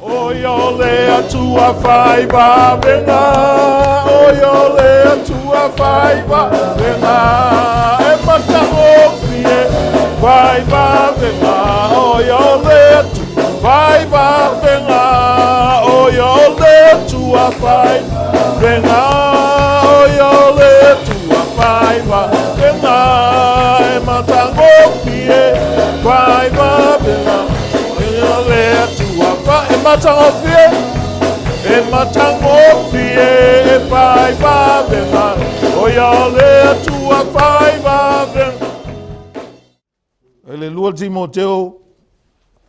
O ia o le Atua fai vavega, o ia o le Atua fai vavega, e matagofie fai vavega, o ia o le Atua fai vavega, o ia o le Atua fai vavega, o ia o le Atua fai vavega, e matagofie fai vavega. E matagofie, e matagofie, e fai vavega, o ia o le Atua fai vavega. E le lua Timoteo,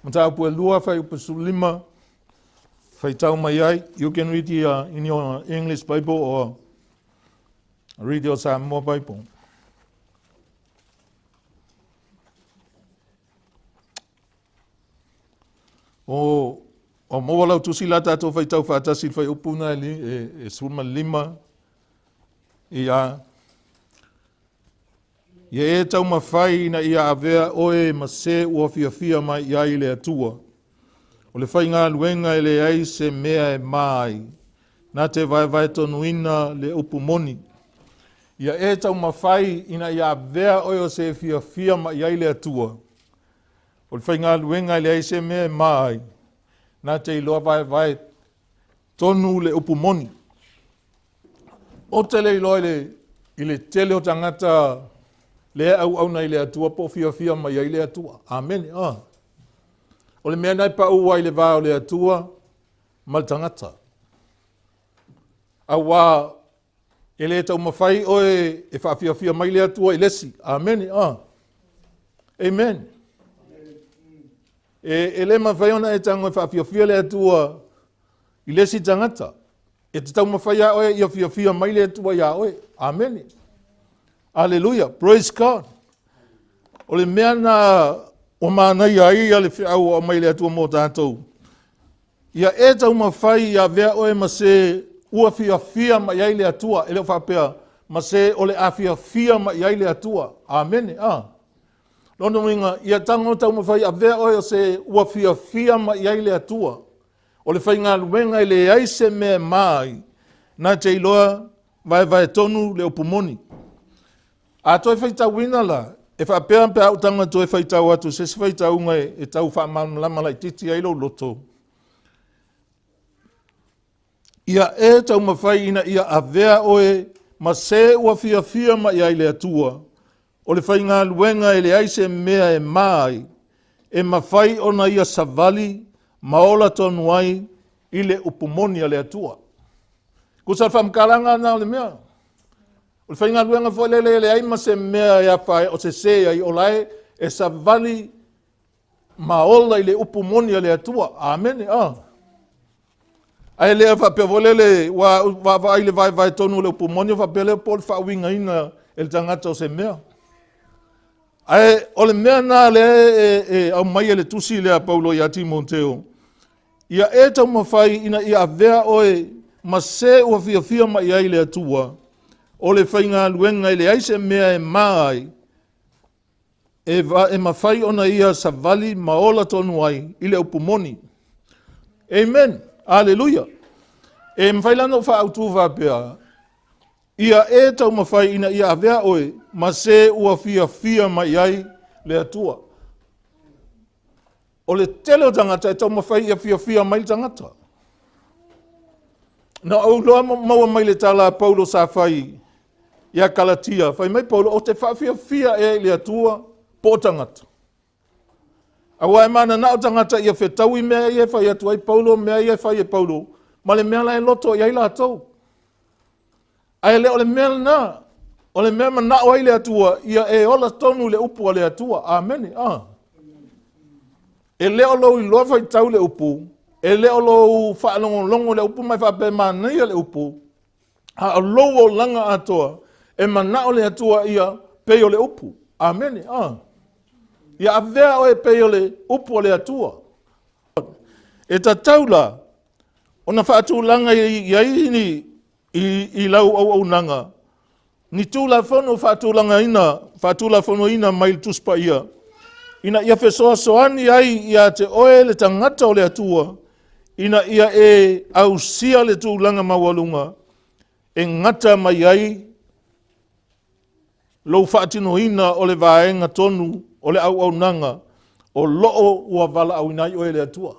mataupu e lua, fuaiupu 15, faitau mai ai. You can read the, in your English Bible or read your Samoa Bible. O, o maua lau tusi la tātou whaitau whaatasi i whai upu na e, e, e 15 i a Ia e taumafai ina ia avea oe ma se ua fiafia mai i ai le Atua. O le faigaluega e leai se mea e ma ai, na te vaevae tonuina le upu moni. Ia e taumafai ina ia avea oe o se fiafia mai ai le Atua. O le faigaluega e leai se mea e ma ai, na te iloa vaevae tonu le upu moni. O te le iloa i le, i le tele o tagata lea e auauna i le Atua po o fiafia mai ai le Atua. Amene. Ah. O le mea na e pau ai le va o le Atua ma le tagata. Auā e le taumafai oe e faafiafia mai le Atua i le isi. Amene. Ah. Amen. E, e le mafai ona e tago e faafiafia le Atua i le isi tagata. E te taumafai iā oe ia fiafia mai le Atua iā oe. Amene. Aleluia. Praise God. O le mea na ua manaia ai ia le feau ua aumai le Atua mo tātou. Ia e taumafai ia avea oe ma se ua fiafia mai ai le Atua. E le o faapea ma se o le a fiafia mai ai le Atua. Amene. Ah. Lona uiga, ia tago taumafai avea oe o se ua fiafia mai ai le Atua. O le faigaluega e leai se mea e ma ai, na te iloa vaevae tonu le upu moni. A toe faitauina la, e faapea pe a ou tago e toe faitau atu se isi faitauga e, e tau faamalamalama laitiiti ai lou loto. Ia e taumafai ina ia avea oe ma se ua fiafia mai ai le Atua, O le faigaluega e leai se mea e ma ai, e mafai ona ia savali ma ola tonu ai i le upu moni a le Atua. Tusa le faamatalaga na o le mea. O le faigaluega foi lele e leai ma se mea e afa ai, o sese ai, o la e, e savali ma ola i le upu moni a le Atua. Amene. Ah. Ae le faapea foi lele, ua vaavaai i le vaevae tonu o le upu moni, faapea lea po o le faauigaina e le tagata o se mea. Ae o le mea na lea e, e aumai e le tusi lea a Paulo ia Timoteo, ia e taumafai ina ia avea oe ma se ua fiafia mai ai le Atua, o le faigaluega e leai se mea e ma ai, e, va, e mafai ona ia savali ma ola tonu ai i le upu moni. Amen. Aleluia. E mafai la ona ou faaautu faapea, ia e taumafai ina ia avea oe ma se ua fiafia mai ai le Atua. O le tele o tagata e taumafai ia fiafia mai le tagata. Na ou loa maua mai le tala a Paulo sa fai ia Kalatia, fai mai Paulo, ou te faafiafia ea i le Atua po o tagata. Aua e mananao tagata ia fetaui mea ia e fai atu ai Paulo, mea ia e fai e Paulo, ma le mea la e loto i ai latou. Ae le o le mea lena, o le mea manao ai le Atua, ia e ola tonu le upu a le Atua. Amene. Ah. E le o lou iloa faitau le upu, e le o lou faalogologo le upu mai faapea e manaia le upu, a o lou olaga atoa, e manao le Atua ia pei o le upu. Amene. Ah. Ia avea oe pei o le upu a le Atua. E tatau la ona faatulaga i ai ni i lau auaunaga ni Tulafono faatulagaina, faatulafonoina mai le Tusi Paia, ina ia fesoasoani ai ia te oe le tagata o le Atua, ina ia e ausia le tulaga maualuga e gata mai ai lou faatinoina o le vaega tonu o le auaunaga o lo o ua valaauina ai oe e le Atua.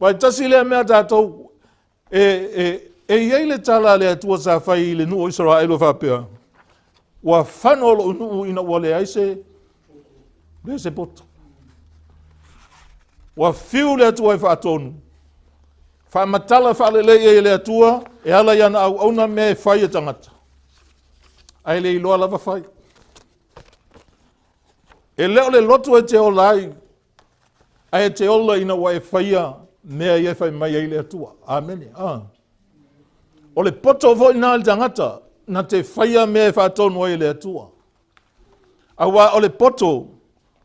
Aua e tasi lea mea a tatou E i ai le tala a le Atua sa fai i le nuu o Isaraelu e faapea, ua fano lou nuu ina ua leai se, leai se poto. Ua fiu le Atua e faatonu, faamatala faalelei ai e le Atua e ala i ana auauna mea e fai e tagata, ae le iloa lava fai. E le o le loto e te ola ai, Ae e te ola ina ua e faia mea ia e fai mai ai le Atua. Amene. Ah. O le poto foi na le tagata na te faia mea e faatonu ai e le Atua. Aua o le poto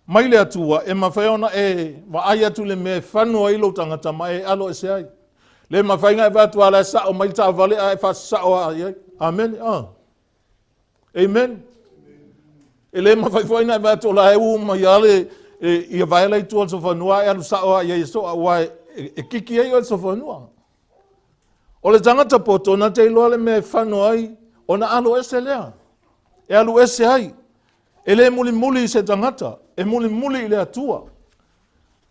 mai le Atua e mafai ona e vaai atu le mea e fano ai lou tagata ma e alo ese ai. Le mafai ona e vaai atu a la e sao mai le taavale ae faasasao a i ai. Amene. Ah. Amen. E le mafai foi ona e vaai atu o la e u mai lava le ia vaela i tua o le sofanua ae alu sao lava i ai e soa aua e kiki ai oe le sofanua. O le tagata poto na te iloa le mea e fano ai ona alo ese lea. E alu ese ai. E le mulimuli i se tagata, e mulimuli i le Atua.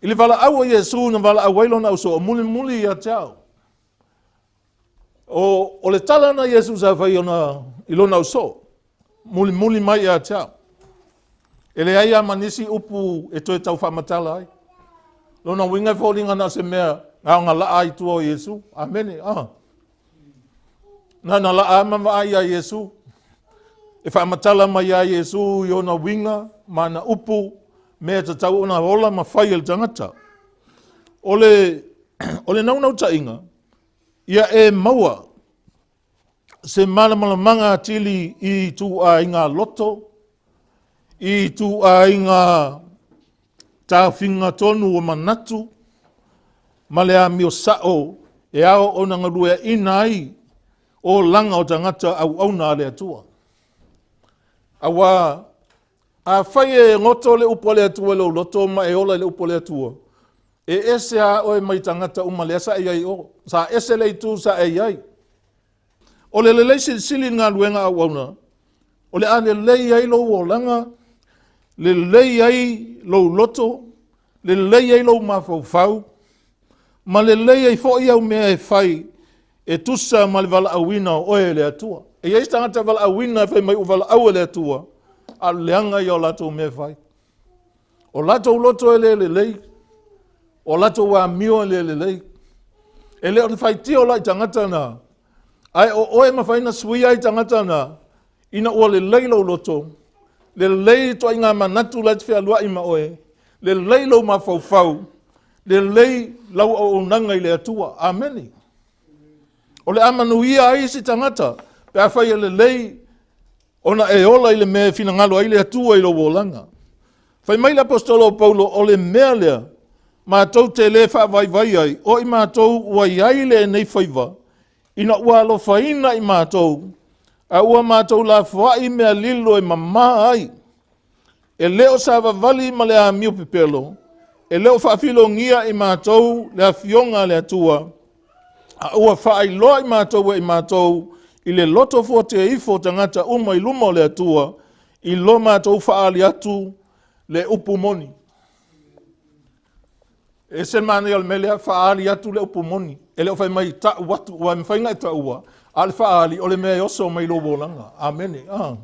I le valaau a Iesu na valaau ai lona ausoo, mulimuli ia te au. O le tala na Iesu sa fai ona, i lona ausoo, mulimuli mai ia te au. E leai lava ma nisi upu e toe tau faamatala ai. Lona uiga e foliga na o se mea na ona laa i tua o Iesu. Amene. Ah. Na na laa ma vaai ia Iesu. E faamatala mai ia Iesu i ona uiga ma ana upu, mea e tatau ona ola ma fai e le tagata. O le naunautaiga, ia e maua se malamalamaga atili i ituaiga loto, i ituaiga taofiga tonu o manatu, ma le amio sao e ao ona galueaina ai olaga o tagata auauna a le Atua. Aua afai e goto le upu a le Atua i lou loto ma e ola i le upu a le Atua, e ese lava oe mai tagata uma lea sa e i ai i o. Sa ese le itu sa e i ai. O le lelei silisili i le galuega auauna, o le a lelei ai lou olaga, lelei ai lou loto, lelei ai lou mafaufau, ma lelei ai foi au mea e fai e tusa ma le valaauina o oe e le Atua. E i ai se tagata valaauina e fai mai ua valaau e le Atua, a o le leaga ia o latou mea e fai. O latou loto e le lelei, o latou amio e le lelei. E le o le faitio la i tagata na, ae o oe e mafai ona suia ai tagata na, ina ua lelei lou loto, lelei ituaiga manatu la e te fealuai ma oe, lelei lou mafaufau, lelei lau auaunaga i le Atua. Amene. O le a manuia ai isi tagata pe afai e lelei ona e ola i le mea e finagalo ai le Atua i lou olaga. Fai mai le Aposetolo o Paulo, o le mea lea matou te le faavaivai ai, o i matou ua i ai lenei faiva, ina ua alofaina i matou, a ua matou lafoai mea lilo e mamā ai. E le o savavali ma le amio pepelo, e le o faafilogia i matou le afioga a le Atua, a ua faailoa i matou e i matou i le loto fuatia ifo o tagata uma i luma o le Atua, i lo matou faaali atu le upu moni. E ese le manaia o le mea lea, faaali atu le upu moni. E le o fai mai tau atu, ua mafai ona e taua, a o le faaali o le mea e oso mai lou olaga. Amene. Ah.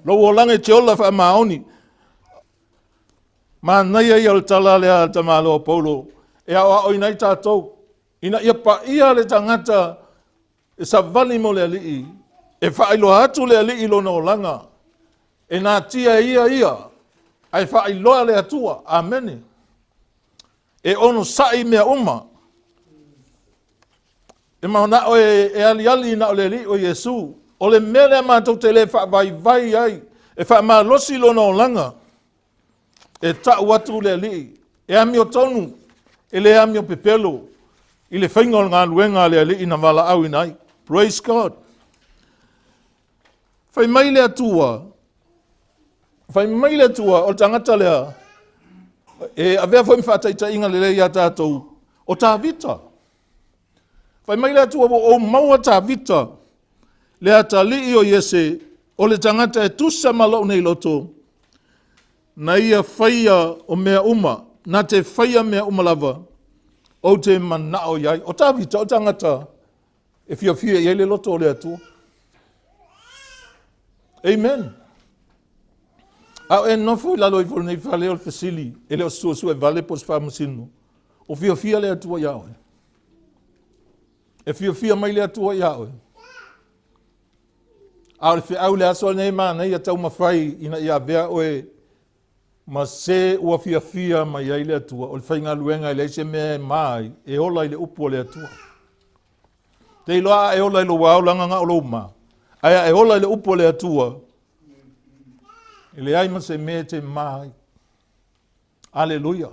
Lou olaga e te ola faamaoni. Manaia ia o le tala lea a le tamaloa Paulo e aoaoina ai tatou, ina ia paia le tagata e savali mo le Alii, e faailoa atu le Alii i lona olaga, e natia e ia ia, ae faailoa le Atua. Amene. E onosai mea uma. E manao e aliali na o le Alii o Iesu. O le mea lea matou te le faavaivai ai, e faamalosi lona olaga. E tau atu le Alii, e amiotonu, e le amio pepelo i le faiga o le galuega a le Alii na valaauina ai. Praise God. Fai mai le Atua, fai mai le Atua, o le tagata lea, e avea foi ma faataitaiga lelei ia tatou, o Tavita. Fai mai le Atua, ua ou maua Tavita, le atalii o Iese, o le tagata e tusa ma lou nei loto, na ia faia o mea uma, na te faia mea uma lava, ou te manao i ai. O Tavita, o tagata e fiafia i ai le loto o le Atua. Amen. A o e nofo i lalo ifo o lenei fale o le fesili, e le o se suesue vale po o se faamasino. O fiafia le Atua iā oe. E fiafia mai le Atua iā oe. A o le feau i le aso lenei manaia taumafai ina ia avea oe ma se ua fiafia mai ai le Atua. O le faigaluega e leai se mea e ma ai, e ola i le upu a le Atua. Te iloa a e ola i lou aolaga na o lou ma, ae a e ola i le upu a le Atua, e leai ma se mea e te ma ai. Aleluia.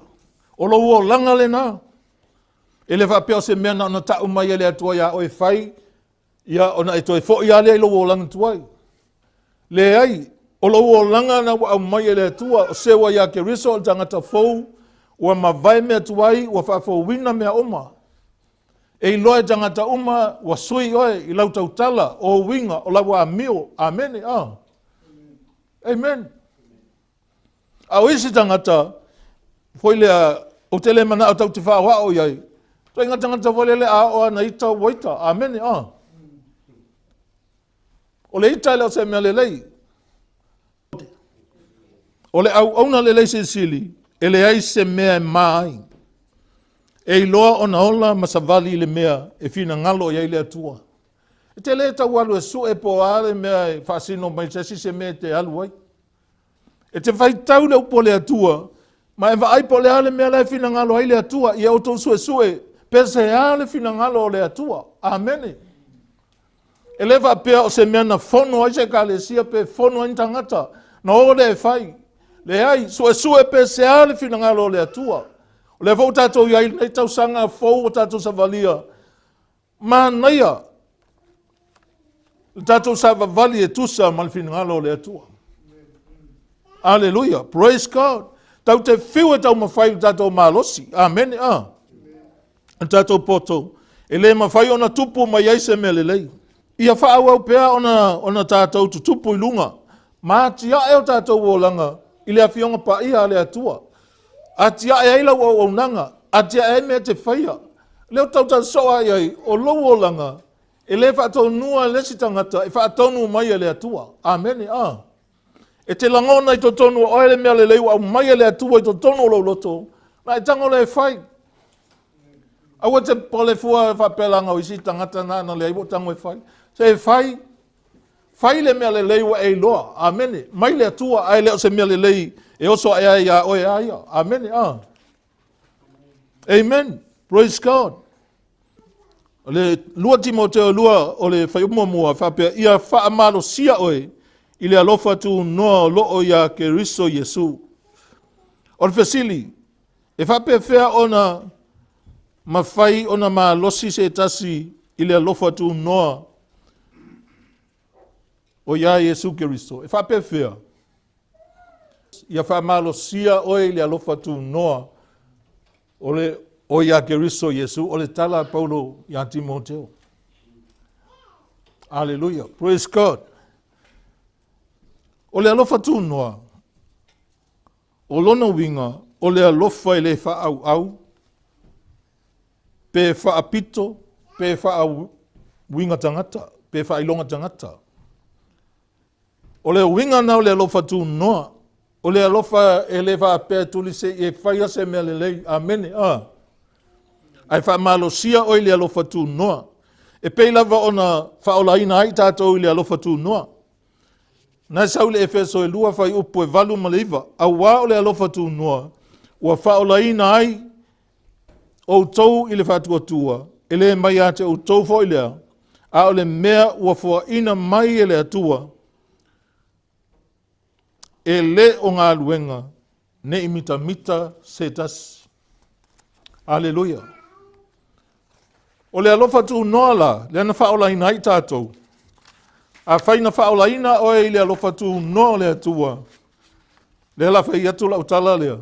O lou olaga lena. E le faapea o se mea na ona tau mai e le Atua iā oe fai, ia ona e toe foi lava lea i lou olaga tuai. Leai, o lou olaga na ua aumai e le Atua, o se ua iā Keriso o le tagata fou, ua mavae mea tuai, ua faafouina mea uma. E iloa e tagata uma ua sui oe i lau tautala, o uiga, o lau amio. Amene. Ah. Amen. A o isi tagata, foi lea, ou te le manao tau te whaoao i ai. Toi ngā tagata foi lele a o ana ita ua ita. Amene. Ah. O le ita e le o se mea lelei. O le auauna lelei silisili, e leai se mea e ma ai. E iloa ona ola ma savali i le mea e finagalo i ai le Atua. E te le tau alu e sue po o a le mea e faasino mai se isi se mea e te alu ai. E te faitau le upu a le Atua, ma e vaai po o le a le mea la e finagalo ai le Atua, ia outou suesue, pe se a le finagalo o le Atua. Amene. E le faapea o se mea na fono ai se ekalesia pe fono ai ni tagata, na o lea e fai. Leai, suesue pe se a le finagalo o le Atua. O lea foi ua tatou i ai i lenei tausaga fou ua tatou savalia, Manaia le tatou savavali e tusa ma le finagalo o le Atua. Aleluia. Praise God. Tau te fiu e taumafai le tatou malosi. Amene. Ah. Le tatou poto. E le mafai ona tupu mai ai se mea lelei. Ia faaauau pea ona, ona tatou tutupu i luga. Ma atiae o tatou olaga i le afioga paia a le Atua. Atiae ai lau auaunaga, atiae ai mea e te faia. Lea ou tautala soo lava i ai, o lou olaga, e le faatonua e le isi tagata, e faatonu mai e le Atua. Amene. A. E te lagona i totonu o oe le mea lelei ua aumai e le Atua i totonu o lou loto, na e tago lea e fai. Aua te pole fua faapea leaga o isi tagata na na leai ua tago e fai. Se e fai, Fai le mea lelei ua e iloa. Amene. Mai le Atua, ae le o se mea lelei e oso ae ai iā oe a ia. Amene. Ah. Amen. Praise God. O le 2 Timoteo 2 o le fuaiupu muamua faapea, ia faamalosia oe i le alofa tunoa o loo iā Keriso Iesu. O le fesili, e faapefea ona mafai ona malosi se tasi i le alofa tunoa o iā Iesu Keriso? E faapefea? Ia faamalosia oe i le alofa tunoa o le o iā Keriso Iesu, o le tala a Paulo iā Timoteo. Aleluia. Praise God. O le alofa tunoa, O lona uiga, o le alofa e le faaauau, pe faapito, pe faauiga tagata, pe faailoga tagata. O le uiga na o le alofa tunoa, o le alofa e le faapea e tuli se i e faia se mea lelei. Amene. Ah. Ae faamalosia oe i le alofa tunoa. E pei lava ona faaolaina ai tatou i le alofa tunoa. Na e sau i le Efeso e 2 fuaiupu e 8 ma le 9, auā o le alofa tunoa ua faaolaina ai outou i le faatuatua, e le mai ia te outou foi lea, a o le mea ua foaina mai e le Atua, e le o galuega, Ne i mitamita se tasi. Aleluia. O le alofa tunoa la, lea na faaolaina ai tatou. Afai na faaolaina oe i le alofa tunoa o le Atua, lea la fai atu lau tala lea,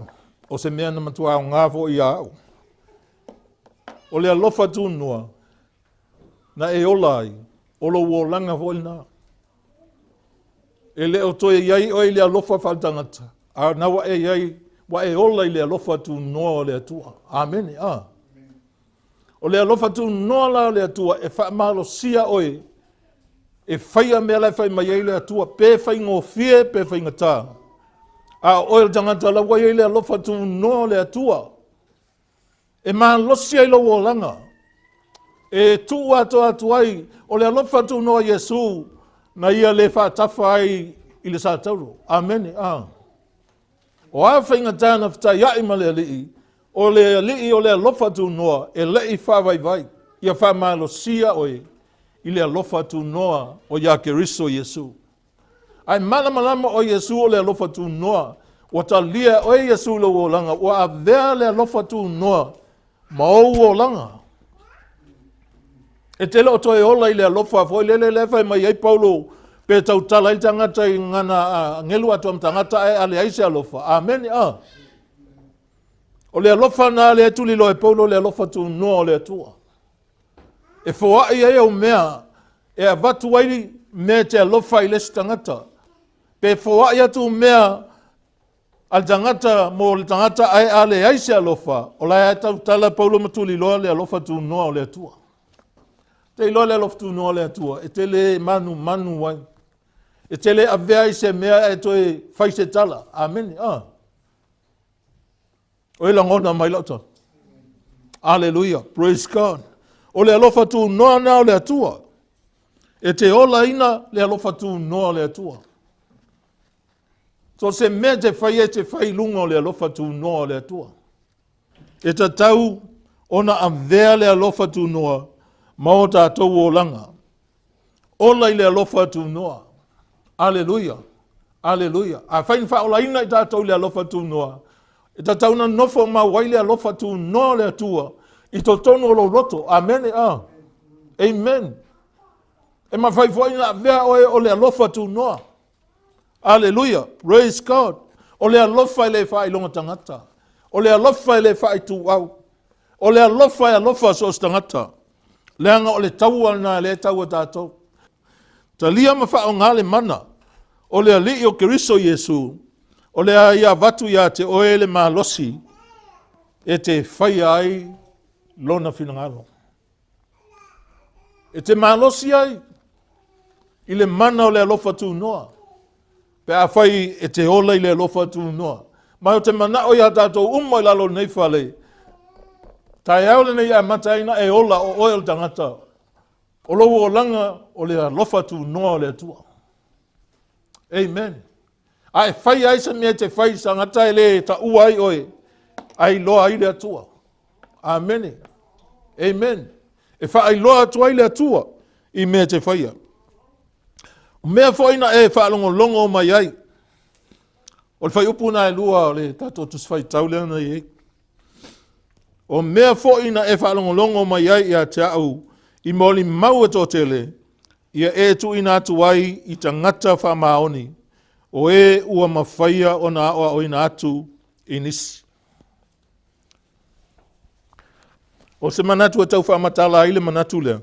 o se mea na matua aoga foi ia au. O le alofa tunoa na e ola ai, o lou olaga foi lena. E le o toe i ai oe i le alofa faaletagata, a o na ua e i ai, ua e ola i le alofa tunoa o le Atua. Amene. A. O le alofa tunoa la o le Atua e faamalosia oe e faia mea la e fai mai ai le Atua, pe faigofie pe faigata. A o oe o le tagata la ua i ai le alofa tunoa o le Atua, e malosi ai lou olaga, e tuu atoa atu ai o le alofa tunoa Iesu na ia le faatafa ai i le satauro. Amene. A. O a faigata na fetaiai ma le Alii, o le Alii o le alofa tunoa e le i faavaivai, ia faamalosia oe i le alofa tunoa o ia Keriso Iesu. Ae malamalama o Iesu o le alofa tunoa, ua talia e oe Iesu i lou olaga, ua avea le alofa tunoa ma ou olaga. E te le o toe ola i le alofa foi lele lea fai mai ai Paulo pe tautala ai le tagata i gana agelu atoa ma tagata ae a leai se alofa. Amene. A. O le alofa na lea e tuliloa e Paulo le alofa tunoa o le Atua. E foai ai au mea e avatu ai mea e te alofa i le isi tagata. Pe foai atu mea a le tagata mo le tagata ae a leai se alofa, o la e tautala Paulo ma tuliloa le alofa tunoa o le Atua. Te iloa le alofa tunoa o le Atua, e te le manumanu ai. E te le avea ai se mea ae toe fai se tala. Amene. Ah. O e lagona mai lau tala. Aleluia. Praise God. O le alofa tunoa na o le Atua. E te olaina le alofa tunoa o le Atua. So se mea te fai e te fai i luga o le alofa tunoa o le Atua. E tatau ona avea le alofa tunoa ma o tatou olaga. Ola i le alofa tunoa. Aleluia. Aleluia. Afai na faaolaina i tatou i le alofa tunoa, e tatau na nofo mau ai le alofa tunoa o le Atua i totonu o lou loto. Amene. A. Amen. E mafai foi na avea oe o le alofa tunoa. Aleluia. Praise God. O le alofa e le faailoga tagata. O le alofa e le faaituau. O le alofa e alofa so o se tagata. Leaga o le taua lena lea e taua tatou. Talia ma faaaoga le mana o le Alii o Keriso Iesu, o le a ia avatu ia te oe le malosi e te faia ai lona finagalo. E te malosi ai i le mana o le alofa tunoa, pe afai e te ola i le alofa tunoa. Ma o te manao iā tatou uma i lalo o lenei fale, taeao lenei e amata ai na e ola o oe o le tagata, o lou olaga o le alofa tunoa o le Atua. Amen. A e fai ai se mea e te fai i se tagata e le taua ai oe, a iloa ai le Atua. Amene. Amen. E faailoa atu ai le Atua i mea e te faia. O mea foi na e faalogologo mai ai, o le fuaiupu na e lua o le tatou Tusi Faitau lea na i ai. O mea foi na e faalogologo mai ai ia te au i molimau e toatele, ia e tuuina atu ai i tagata faamaoni, o e ua mafaia ona aoaoina atu i nisi. O se manatu e tau faamatala ai le manatu lea,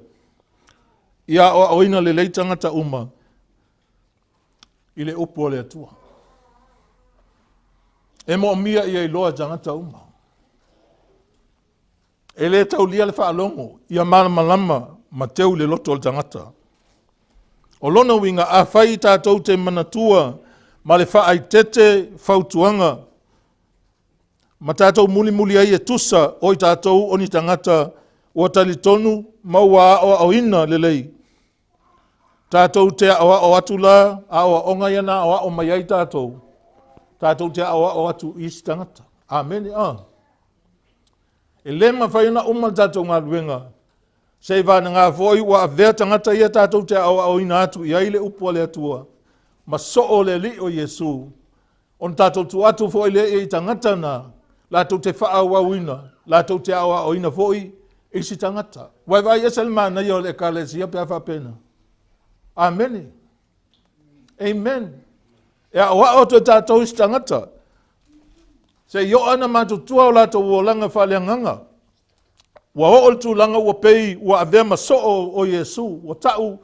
ia aoaoina lelei tagata uma i le upu a le Atua. E moomia ia iloa e tagata uma. E le taulia le faalogo ia malamalama ma teu le loto o le tagata. O lona uiga, afai tatou te manatua ma le faaeteete fautuaga ma tatou mulimuli ai e tusa o i tatou o ni tagata ua talitonu ma ua aoaoina lelei, tatou te aoao atu la, aoaoga ia na aoao mai ai tatou, tatou te aoao atu i isi tagata. Amene. A. E le mafai ona uma le tatou galuega se i vanaga foi ua avea tagata ia tatou te aoaoina atu i ai le upu a le Atua ma soo le Alii o Iesu. Ona tatou tuu atu foi lea i tagata na latou te faaauauina, latou te aoaoina foi isi tagata. Ua e vaai ese le manaia o le Ekalesia pe a faapena. Amene. Amen. E aoao atu e tatou isi tagata. Se i oo ana matutua o latou olaga faaleagaga. Ua oo le tulaga ua pei ua avea ma soo o Iesu, ua tau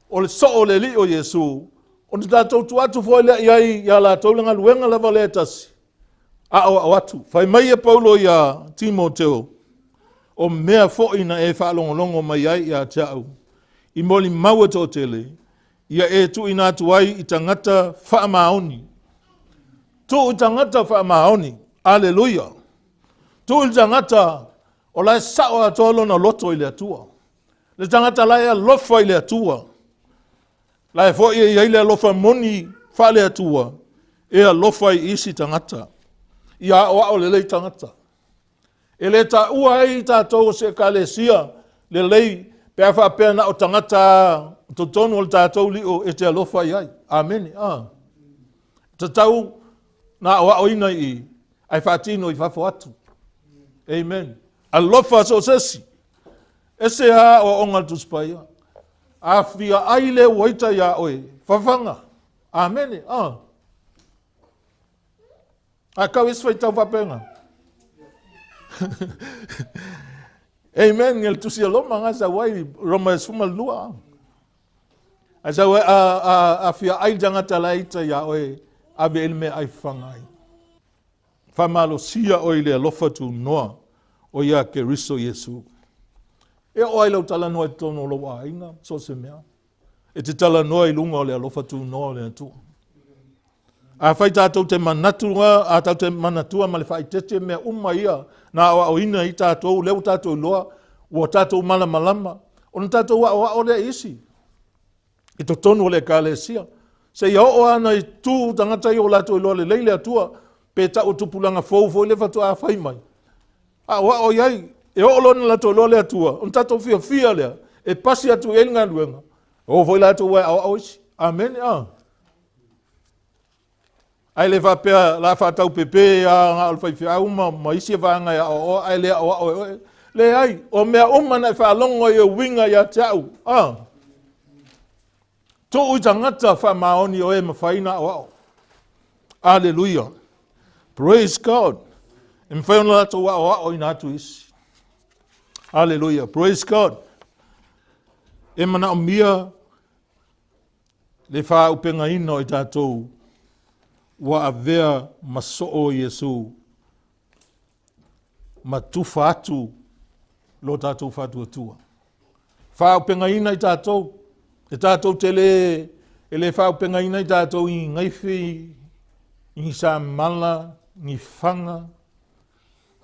o le soo o le Alii o Iesu, ona tatou tuu atu foi lea i ai ia latou le galuega lava lea e tasi, aoao atu. Fai mai e Paulo iā Timoteo, o mea foi na e faalogologo mai ai ia te au, i molimau e toatele, ia e tuuina atu ai i tagata faamaoni. Tuu i tagata faamaoni. Aleluia. Tuu i le tagata o la e sao atoa lona loto i le Atua. Le tagata la e alofa i le Atua. La e foi e i ai le alofa moni faale-Atua e alofa i isi tagata. Ia aoao lelei tagata. E le taua ai tatou o se ekalesia lelei pe a faapea na o tagata totonu o le tatou lio e te alofa i ai. Amene. Ah. Tatau na aoaoina i i, ae faatino i fafo atu. Amen. Alofa so o se isi. Ese lava aoaoga a le Tusi Paia. A fia ai le uaita iā oe, fafaga. Amene. Ah. A kau isi faitau faapena. Amen. Nge le tusi a Roma nga sau ai, Roma e 12. Ae sau ai, a fia ai le tagata la ita iā oe, ave i le mea ai fafaga ai. Faamalosia oe i le alofa tunoa o ia Keriso Iesu. E oo ai lau talanoa i totonu o lou aiga, so o se mea. E te talanoa i luga o le alofa tunoa o le Atua. Afai tatou te manatu, a tatou te manatua ma le faaeteete mea uma ia na aoaoina i tatou, lea ua tatou iloa, ua tatou malamalama, ona tatou aoao lea i isi i totonu o le Ekalesia. Seia oo lava ina tu tagata ia ua latou iloa lelei le Atua, pe tau o tupulaga fou foi lea faatoa fai mai. Aoao i ai, e oo loa ina latou iloa le Atua, ona tatou fiafia lea, e pasi atu i ai le galuega, o foi latou e aoao isi. Amene. Ah. Ae le faapea la faataupepe lava na o le faifeau ma, ma isi vaega e aoaoa ae le aoao e oe. Leai, o mea uma na e faalogo ai e uiga ia te au. Ah. Tuu i tagata faamaoni o e mafai ona aoao. Aleluia. Praise God. E mafai ona latou aoaoina atu isi. Aleluia. Praise God. E manaomia le faaaupegaina o i tatou ua avea ma soo Iesu ma tufa atu lo tatou faatuatua. Faaaupegaina i tatou, e tatou te le, e le faaaupegaina i tatou i gaifi, i ni samala, ni faga,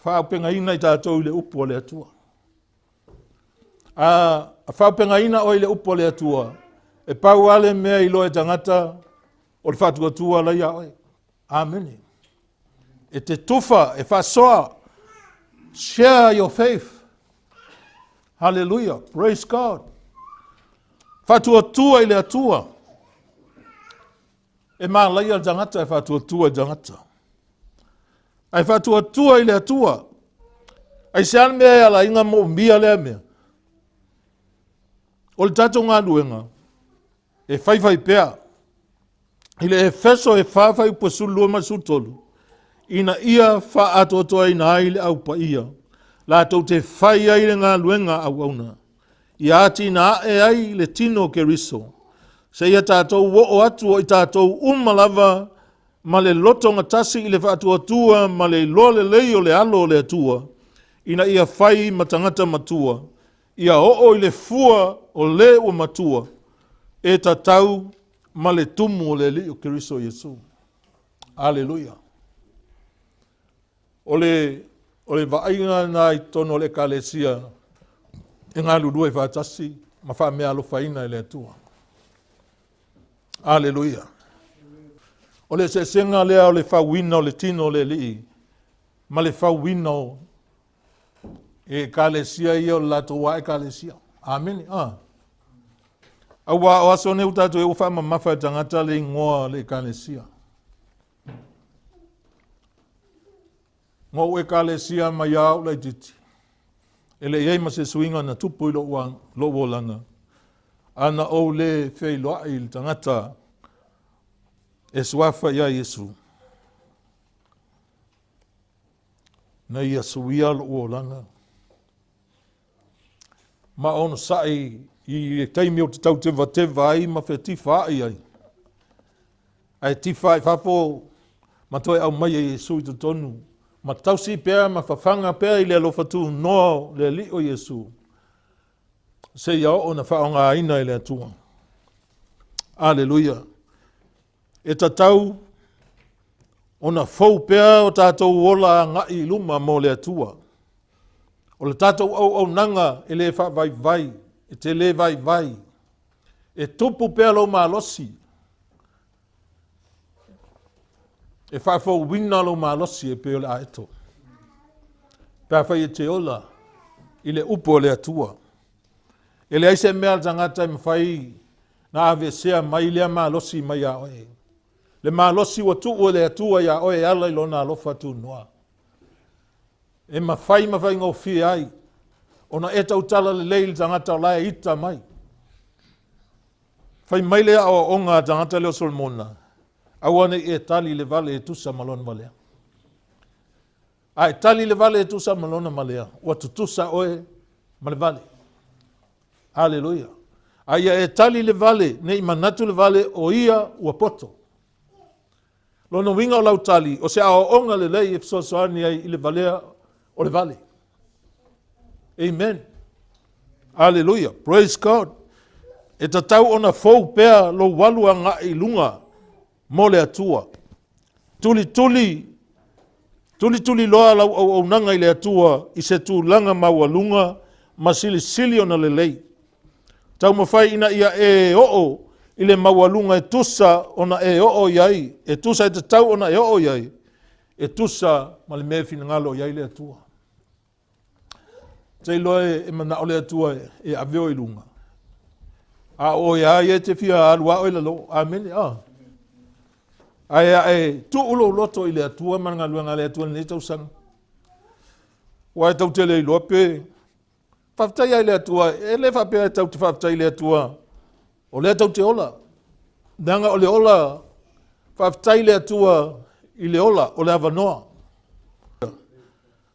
faaaupegaina i tatou i le upu a le Atua. A faaaupegaina oe i le upu a le Atua, e pau lava le mea iloa e tagata, o le faatuatua la ia oe. Amene. E te tufa, e faasoa. Share your faith. Hallelujah. Praise God. Faatuatua i le Atua. E malaia le tagata e faatuatua i le tagata. Ae faatuatua i le Atua. Aisea le mea e ala ai ona moomia lea mea? O le tatou galuega, e faifai pea. I le Efeso e 4 fuaiupu 12 ma le 13, ina ia faaatoatoaina ai le au paia, latou te fai ai le galuega auauna, ia atinae ai le tino o Keriso, seia tatou oo atu o i tatou uma lava ma le loto gatasi i le faatuatua ma le iloa lelei o le alo o le Atua, ina ia fai ma tagata matua, ia oo i le fua o le ua matua, e tatau ma le tumu o le Alii o Keriso Iesu. Aleluia. O le, o le vaaiga lena i totonu o le Ekalesia e galulue faatasi ma faameaalofaina e le Atua. Aleluia. O le eseesega lea o le fauina o le tino o le Alii ma le fauina o e ekalesia ia o le latou lava ekalesia. Amene. Ah. Auā o aso nei ua tatou ua faamamafa e tagata le igoa o le ekalesia. Na ou Ekalesia mai a ou laitiiti, e le i ai ma se suiga na tupu i lou olaga, a na ou le feiloai i le tagata e suafa ia Iesu, na ia suia lou olaga. Ma onosai i le taimi ou te tau tevateva ai ma fetifaai ai, ae tifa i fafo ma toe aumai e Iesu i totonu, ma tausi pea ma fafaga pea i le alofa tunoa o le Alii o Iesu, seia oo ina faaaogaina e le Atua. Aleluia. E tatau ona fou pea o tatou ola agai i luma mo le Atua. O le tatou auaunaga e le faavaivai, e te le vaivai. E tupu pea lou malosi, e faafouina lou malosi e pei o le aeto, pe afai e te ola i le upu a le Atua. E leai se mea a le tagata e mafai na aveesea mai lea malosi mai ia oe. Le malosi ua tuu e le Atua ia oe e ala i Lona alofa tunoa. E mafai ma faigofie ai ona e tautala lelei i le tagata o la e ita mai. Fai mai le aoaoga a tagata lea o Solomona, aua ne i e tali le vale e tusa ma lona valea. A e tali le vale e tusa ma lona valea, ua tutusa oe ma le vale. Aleluia. A ia e tali le vale, ne i manatu le vale o ia ua poto. Lona uiga o lau tali, o se aoaoga lelei e fesoasoani ai i le valea o le vale. Amen. Aleluia. Praise God. E tatau ona fou pea lou alu agai i luga mo le Atua. Tulituli, tulituli loa lau auaunaga i le Atua i se tulaga maualuga ma silisili ona lelei. Taumafai ina ia e oo i le maualuga e tusa ona e oo i ai, e tusa e tatau ona e oo i ai, e tusa ma le mea e finagalo i ai le Atua. Te iloa e manao le Atua e ave oe i luga. A o oe lava ia e te fia alu lava oe i lalo. Amene. Ah. Ae a e tuu lou loto i le Atua ma le galuega a le Atua i lenei tausaga, ua e tau te le iloa pe Faafetai lava i le Atua, e le faapea e tau te faafetai i le Atua, o lea tau te ola. Leaga o le ola, faafetai i le Atua i le ola, o le avanoa.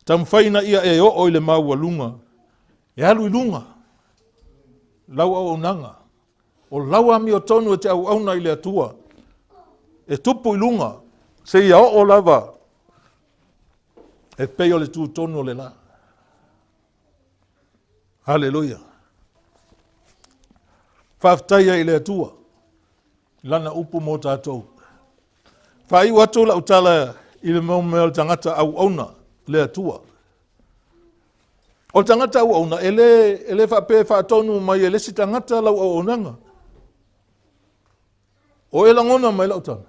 Taumafai ina ia e oo i le maualuga, e alu i luga lau auaunaga. O lau amiotonu e te auauna i le Atua, e tupu i luga, seia oo lava e pei o le tutonu o le la. Haleluia. Faafetai ai i le Atua i lana upu mo tatou. Faaiu atu lau tala i le mau mea o le tagata auauna le Atua. O le tagata auauna, e le, e le faapea e faatonu mai e le isi tagata lau auaunaga. O e lagona mai lau tala.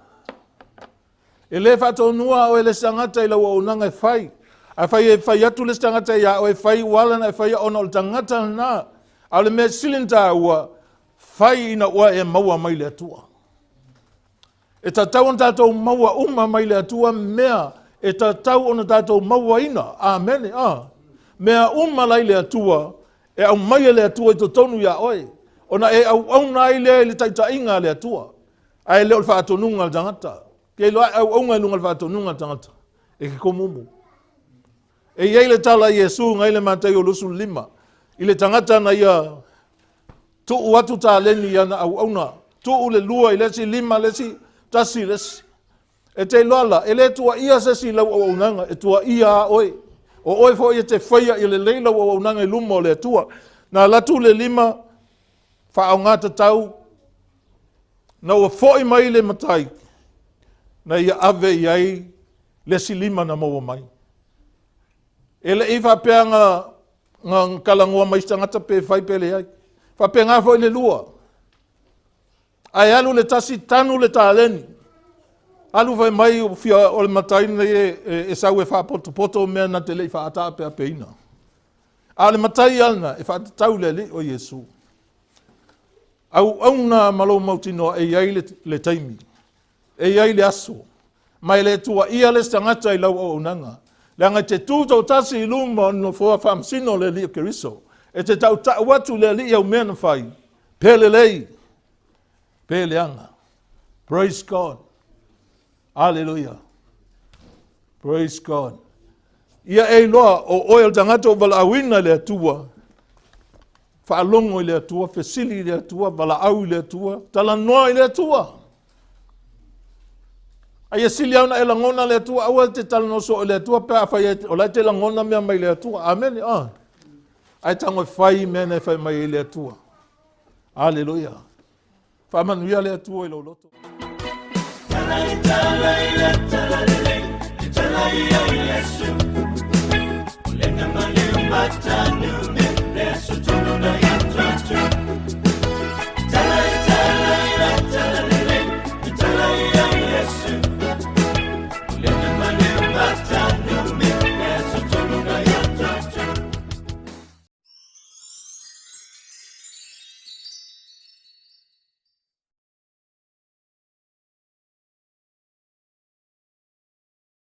E le faatonua oe le isi tagata i lau auaunaga e fai. A fai e fai atu le isi tagata iā oe e fai, ua ala ona e faia ona o le tagata lena. A o le mea sili ona taua, fai ina ua e maua mai le Atua. E tatau ona tatou maua uma mai le Atua mea e tatau ona tatou mauaina. Amene. Ah. Mea uma la i le Atua e aumai e le Atua i totonu iā oe, ona e auauna ai lea i le taitaiga a le Atua, ae le o le faatonuga a le tagata. Ke iloa e auauna i luga o le faatonuga a le tagata, e ke komumu. E i ai le tala a Iesu na i le Mataio 25, i le tagata na ia tuu atu taleni i ana auauna, tuu le lua i le isi, lima le isi, tasi le isi. E te iloa la, e le tuuaia se isi i lau auaunaga, e tuuaia lava oe. O oe foi e te faia ia lelei lau auaunaga i luma o le Atua. Na alu atu le lima, faaaoga tatau, na ua foi mai le matai, na ia ave i ai le isi lima na maua mai. E le i faapea na, na talanoa mai se tagata pe fai pe leai. Faapena foi le lua. Ae alu le tasi tanu le taleni. Alu fai mai o fia o le matai lenei e, e, e sau e faapotopoto mea na te le i faataapeapeina. A o le matai ia lena e faatatau i le Alii o Iesu. Auauna ma lou mautinoa e i ai le, le taimi, e i ai le aso, ma e le tuuaia le isi tagata i lau auaunaga. Leaga e te tu toatasi i luma o le nofoa faamasino o le Alii o Keriso, e te tautau atu i le Alii au mea na fai, pe lelei, pe leaga. Praise God. Aleluia. Praise God. Ia e iloa o oe o le tagata ua valaauina e le Atua, faalogo i le Atua, fesili i le Atua, valaau i le Atua, talanoa i le Atua. A ia sili lava ona e lagona le Atua, aua e te talanoa soo i le Atua pe afai o la e te lagona mea mai le Atua. Amene. Oh. Ae tago e fai mea na e fai mai ai le Atua. Aleluia. Faamanuia le Atua i lou loto.